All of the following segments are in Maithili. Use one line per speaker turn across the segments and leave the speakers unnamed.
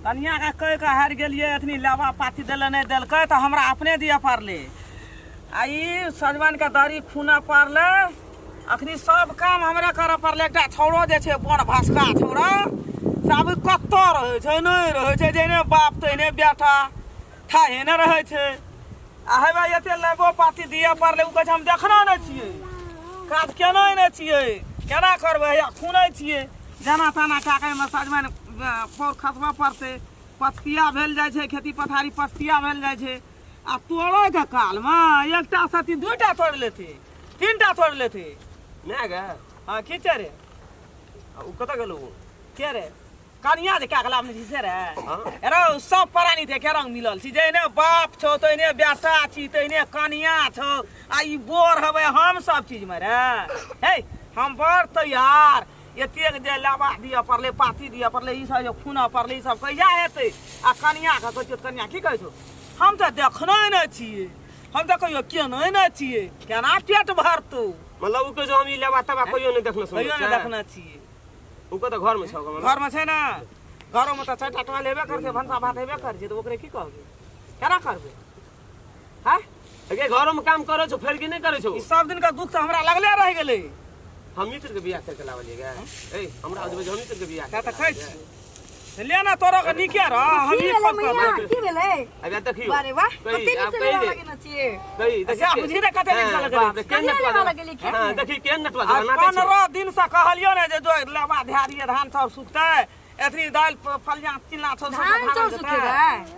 कनियाके कहि कऽ हारि गेलियै, एखनी लाबा पाती देले नहि देलकै तऽ हमरा अपने दिअ पड़लै। आ ई सजमनिके दरी खुनऽ पड़लै। अखनी सब काम हमरे करऽ पड़लै। एकटा छौड़ो जे छै बड़ भसका छौड़ा, से आब कतऽ रहै छै, नहि रहै छै। जेहने बाप तेहने बेटा, ठाहे नहि रहै छै। आ हेबे एते लेबो पाती दिअ पड़लै। ओ कहै छै हम देखना नहि छियै, काज केना नहि छियै, केना करबै? हैया खुनै छियै जेना तेना कए कऽ। एहिमे सजमनि पौर खसबऽ पड़तै। पछतिया भेल जाइ छै, खेती पथारी पछतिया भेल जाइ छै। आ तोड़ैके कालमे एकटा सती दूटा तोड़ि लेतै, तीनटा तोड़ि लेतै।
माय गे।
हँ, की छै रे?
आ ओ कतऽ गेलौ?
के रे? कनिया जे कए के लाबने छी से रे?
हँ।
रौ, सब प्राणी ते के रंग मिलल छी। जहने बाप छौ तहने बेटा छी, तहने कनिया छौ। आ ई बोर हबै हम सब चीज मे रे। हे, हम बड़ तैयार। एतेक जे लाबा दिअ पड़लै, पाती दिअ पड़लै, ई सब जे खुनऽ पड़लै, ई सब कहिया हेतै? आ कनिया के कहै छियौ तऽ कनिया की कहै छौ? हम तऽ देखने नहि छियै, हम तऽ कहियो केने नहि छियै, केना पेट भरतौ?
मतलब ओ कहै छौ हम ई लेबा तबा कहियो नहि देखने सुनने
कहियो नहि
छियै?
देखने छियै।
ओ कतऽ घरमे छौ?
घरमे छै ने। घरोमे तऽ चारिटा टोल हेबे करै छै, भनसा भात हेबे करै छै, तऽ ओकरे की कहबै? केना करबै? हँ
गे, घरोमे काम करै छौ फेर की नहि करै छौ?
ई सब दिनका दुख तऽ हमरा लगले रहि गेलै।
हम मित्र के बियाह करके लावलियै गे। ए, हमरा आजू हम मित्र के बियाह
तऽ कहै छियौ, ले ने, तोरो के नीके रह। हम
की
ई
भेलै
खोज
मैया?
करबै।
की भेलै?
अबे देखियौ।
अरे वाह,
कही,
कते नीक
आब
से
कही
लेवा
दे।
लगेने छियै।
कही देखी
अच्छा, बुझी ने कते नीक से
हाँ,
लगेने
बाप रे,
छी।
केहन
कहिया
नटुआ
लेवा
छौ।
लगेली खेत
हाँ,
में?
देखी केहन नटुआ
आ
छौ, नाचै छौ।
15 दिन से कहलियौ ने जे जो लेबा ध्यारिये, धान चाउर सुखतै, एतनी दालि फलिया चिल्ला छौ सब।
धान चाउर सुखेबै?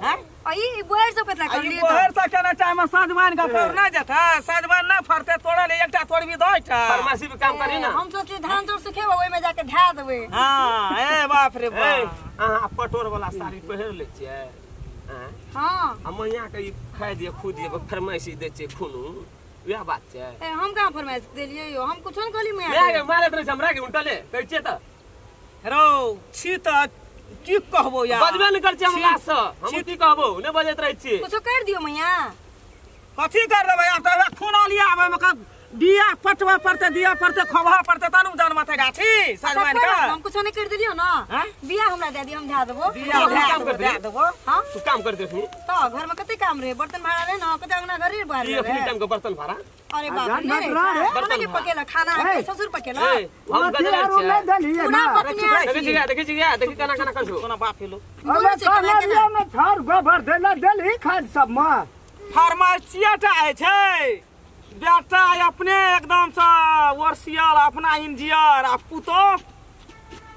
हैं?
आ ई बोहर सब कतला
आ ई
करलियै?
बोहर सब केना चाहे सजमनि के फड़ नहि जेतै? सजमनि नहि फड़तै, तोड़े ले एकटा तोड़बी दहिटा।
फार्मेसी में काम करी ना।
हम सोचलियै धान चाउर सुखेबै, ओहिमे जाके धए देबै।
हाँ, ए बाप रे
ए,
बाप।
अहाँ पटोर वाला साड़ी पहिर लै छियै? आँय?
हाँ।
आ मैया के ई खाइ दियै, खुद दियै, फरमाइशी दै छियै खूनू, वएह बात छै।
ए, हम कहाँ फरमाइश देलियै यौ? हम कुछो नहि कहलियै मैया
माय
के।
गे, मारैत रहै छै हमरा के उल्टले कहै छियै तऽ।
रौ छी तऽ की कहबो यार,
बजबे नहि करै छियै हमरा से। हम की कहबो, नहि बजैत रहै छियै।
कुछो करि दियौ मैया।
कथी कर देबै आब? तऽ खूना लिया आबै मे बिया पटबऽ पड़तै, दिअ पड़तै, खोबऽ पड़तै, तब ने जनमतै गाछी सजमनि
कोइ
के।
बात नहि, हम कुछो नहि करि देलियौ ने।
आँय?
बिया हमरा दए दियौ, हम धए देबो।
बिया
तू
धए
काम
देबो,
कर
धए देबो।
हाँ।
तू काम कर देखनी।
तऽ घरमे कते काम रहै, बर्तन भाड़ा रहै ने, कते अंगना घर रहै,
ई
रहै।
अखनी टाइम के बर्तन भाड़ा?
अरे बाप रे, नहि रहै छै। खाना के पकेला खाना, ससुर पकेला।
ए, हम
अथी
गजल
आरो
छियै।
नहि देलियै
पूरा
ना।
पत्नी आर
देखै
छियै।
छियै, देखै छियै, देखी केना केना करै छौ।
कोना बाप हेलो।
बोलै छै केना केना।
कहलियै ने छाउर गोबर देला देलही खाद सबमे।
फार्मेसिएटा होइ छै। बेटा अपने एकदमसँ वर्सियल, अपना इंजीनियर, आ पुतोह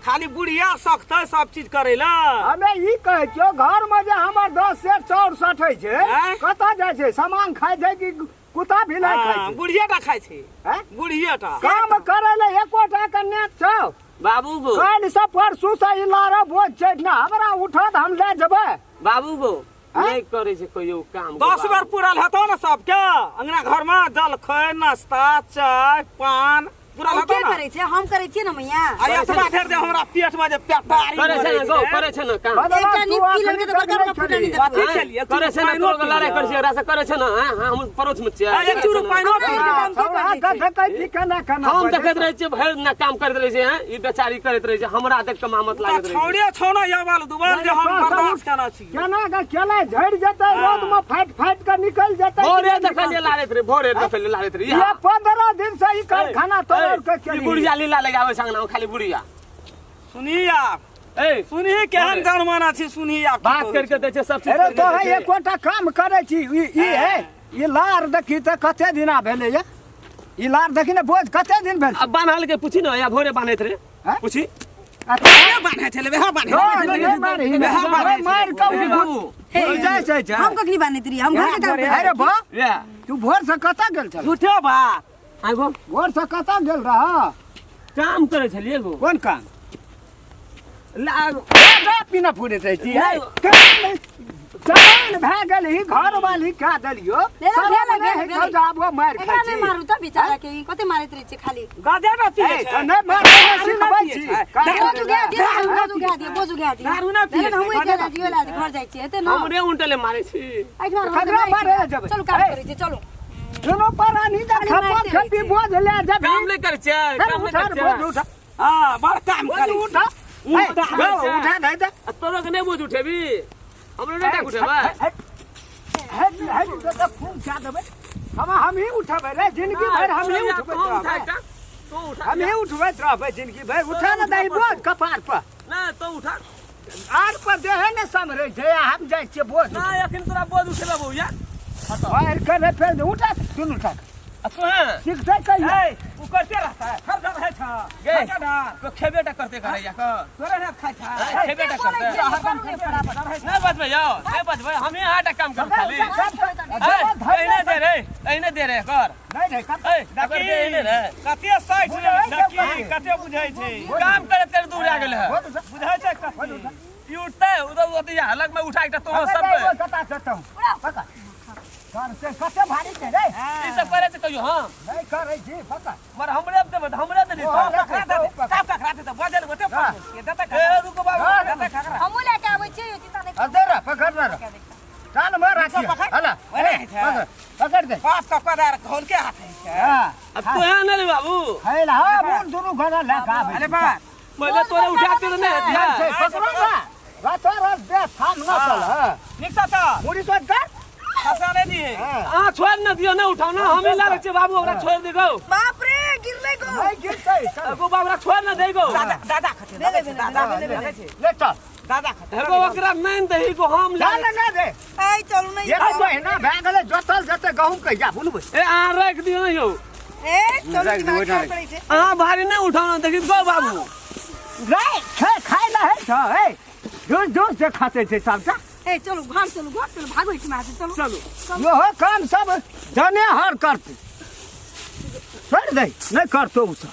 खाली बुढ़िया सकतै सब चीज करै लए।
हमे ई कहै छियौ, घर मे जे हमर 10 सेर चाउर सठै छै,
आँय?
कतऽ जाइ छै? सामान खाइ छै कि कुत्ता बिलाइ खाइ
हाँ,
छै?
बुढ़िए टा खाइ छै।
आँय?
बुढ़िए टा
काम करै लए एकोटा कन्या छौ?
बाबू गो।
काल्हि से परसू से ई लारा बोझ छै ने, हमरा उठत, हम लए जेबै।
बाबू गो,
आँय?
नहि करै छै कहियो काम गो
10
बाबू।
बेर पूरल हेतौ ने सबके अंगना घरमे, जलखै, नाश्ता, चाय पान पूरल
हम
हेतौ
के
ने?
करै छै? हम करै छियै ने मैया।
आ एतबा धेर जे हमरा पेटमे जे पेटारी
करै छै ने
मरै
गो,
छै।
करै छै ने काम।
बदला
एकटा
तू
निपकी
अखनी
लेलकै तऽ
तक
बड़का
नहि
बड़का फुटल
खेली।
नहि
कथी
देखबै।
खेलियै?
करै छै ने,
पानिओ
तोरो के लड़ाइ करै छै,
पी
एकरा से करै छै ने, आँय? हाँ, हम पड़ोस में छियै।
आ, एक चूरू पानिओ पी
हमरा
लिअ।
काम के
छौड़ा
करै छै?
देखै छी केना केना
हम
बजै
देखैत रहै छियै, भरि दिना काम करैत रहै छै, हैं? ई बेचारी करैत रहै छै, हमरा देख के मामत लागैत रहै छै।
छौड़े छौ ने यवल दुबल जे हम बर्दाश्त केना छी।
केना के केला झड़ि जेतै, रौद में फाटि फाटि के निकलि जेतै।
भोरे देखलियै लारैत रहे, भोरे देखलियै लारैत रहे।
ये 15 दिन से ई कारखाना तोड़ के
ई
केली।
बुढ़िया लीला लगाबै छै अंगना में, खाली बुढ़िया।
सुनही आप,
ए,
सुनही केहन जनमाना छी, सुनही आप की
बात
कहै
करके दै छै सब चीज
अरे
करके
तो
दै
है
छै।
एकोटा काम करै छी। ई ई है ई लार देखी तऽ कते दिना भेलै ये? ई लार देखी ने, बोझ कते दिन भेल?
अब बान्हल के पूछी ने, या भोरे बान्हैत रहे।
हैं?
पूछी।
अच्छा।
छै। बान्है छलै, वएह बान्है छलै।
नहि मारही ने।
वएह बान्है छलै।
मारि कऽ
देखी बाबू।
हे,
जाइ छै छै।
हम कखनी बान्हैत रहियै? हम घर के काम करै।
अरे बा,
या
तू भोर से कतऽ गेल छल?
झूठो बात।
आगो।
भोर से कतऽ गेल रह?
काम करै छलियै गो।
कोन काम?
लाग
पीना फूटैत रहै छी है। जवान भए गेल ही, घर वाली कए देलियो।
ले ले,
शरम
भेलै,
नहि होइ
भेलै।
छौ जे आबो मारि
एकरा
खाइ
नहि
छी?
मारू तऽ बेचारा के, ई कते मारैत रहै छै खाली।
गजे ने पियै
ए,
छै।
तऽ नहि मार, सिखबै छी।
बोझ उघा दियौ, बोझ उघा दियौ, बोझ उघा दियौ।
दारू नहि पियै
भेलै ने, हमहूँ
छै,
एकला जियो ला घर जाइ छियै, हेतै ने?
हमरे उल्टले मारै छी।
एहिठमा रहबै तऽ
खगरा
नहि
मारै जेबै।
चलू, काम
ए।
करै छियै, चलू।
दुनू प्राणी जे
खाली
खपो
मारिते रहै
खेपी
छै।
बोझ ले जेबही।
काम नहि करै छियै,
फेर
काम नहि
उठा
करै
बोझ
छियै।
उठा।
हाँ, बड़ काम
बोझ
करै छी।
उठा। ए, गौ, उठा दे दे
आ तोरो के नहि बोझ उठेबी हमरो नहि टाक उठेबै
हट हट हट तो खून खा देबै हम हम ही उठेबै रे जिंदगी भर हम ही उठबै
तू उठा
रहबै।
एकटा तू उठा
हम ही उठबैत रहबै जिंदगी भर उठा ने दही बोझ कपार पर
नहि तू उठा
आर पर देहे ने सम्हरै छै आ हम जाइ छियै बोझ
नहि अखन तोरा बोझ उठेबै बौआ
बाहर करे फेर उठा दुनू उठा
आ तू हैं
सीखतै कहिया
ए उ करते रहता है हर दम है छा
गे।
हर
तो खेबे टा करते करे जा के
तोरे ने खाइ छा
खेबे टा करते नहीं बचबै यौ नहीं बचबै हम ही अहाँ टा काम करब खाली ए, एहने दे रे एहने दे रे कर
नहीं नहीं कब
ए कर दे एहने रे
कते साइठ
बुझै छै
देखी कते बुझै छै
काम करैत करैत दूर आ गेल है
बुझै छै कते
ई उठतै उधर ओतै हलक में उठा एकटा तो सब पे
कता चतौ पकड़ कर से कते भारी छै रे
ई सब करे छै कहियो हां
नहीं करै छी पकड़
मर हमरे देबै त हमरे देली
ओ,
तो
ककरा दे तब ककरा दे बजल गोटे ये देता
ए रुको बाबू
देता ककरा
हमहूँ लए के आबै छियै यौ, चिंता नहि
अरे रे पकड़ रे कान में राखी
पकड़।
हला
ओने है छै।
पकड़ पकड़ दे
बाप का कोदार खोल के हाथ है छै
हां
अब तो है ने रे बाबू
है ला हां बोल दुनू घना ले का
अरे बा
पहिले तोरे उठा के नहीं हतिया
पकड़ो ना रातो रात दे थाम ना चल हां
निक सा चल
मुड़ी सोच कर
खसा नहीं दिए
हां
अहाँ छोड़ न दियो न उठाओ ना हम ही लागल छियै बाबू ओकरा छोड़ दे गो
बाप रे गिरलै गो
नहीं गिरतै चल
गो बाबू ओकरा छोड़ न दे गो
दादा दादा खते
ले ले,
दादा
ले ले,
लगे छै
ले चल
दादा खते
हेगो ओकरा नहीं दही गो हम
जा
ले
ना ना रे
ऐ चलू नहि
एक महीना भए गेलै जोतल जेतै गहूम कहिया बुनबै
ए अहाँ राखि दियो न यौ
ए चलू दिमाग खराब करै छै
अहाँ भारी नहीं उठाओ ना देखी गो बाबू
रे खे खाइ ला है छ ए जोर जोर से खाते छै सबटा
ए चलू घर चलू घर चलू भागो एहिठिमा से चलू
चलू
इहो काम सब जने हर करतै छोड़ि दे नहि करतौ ओ सब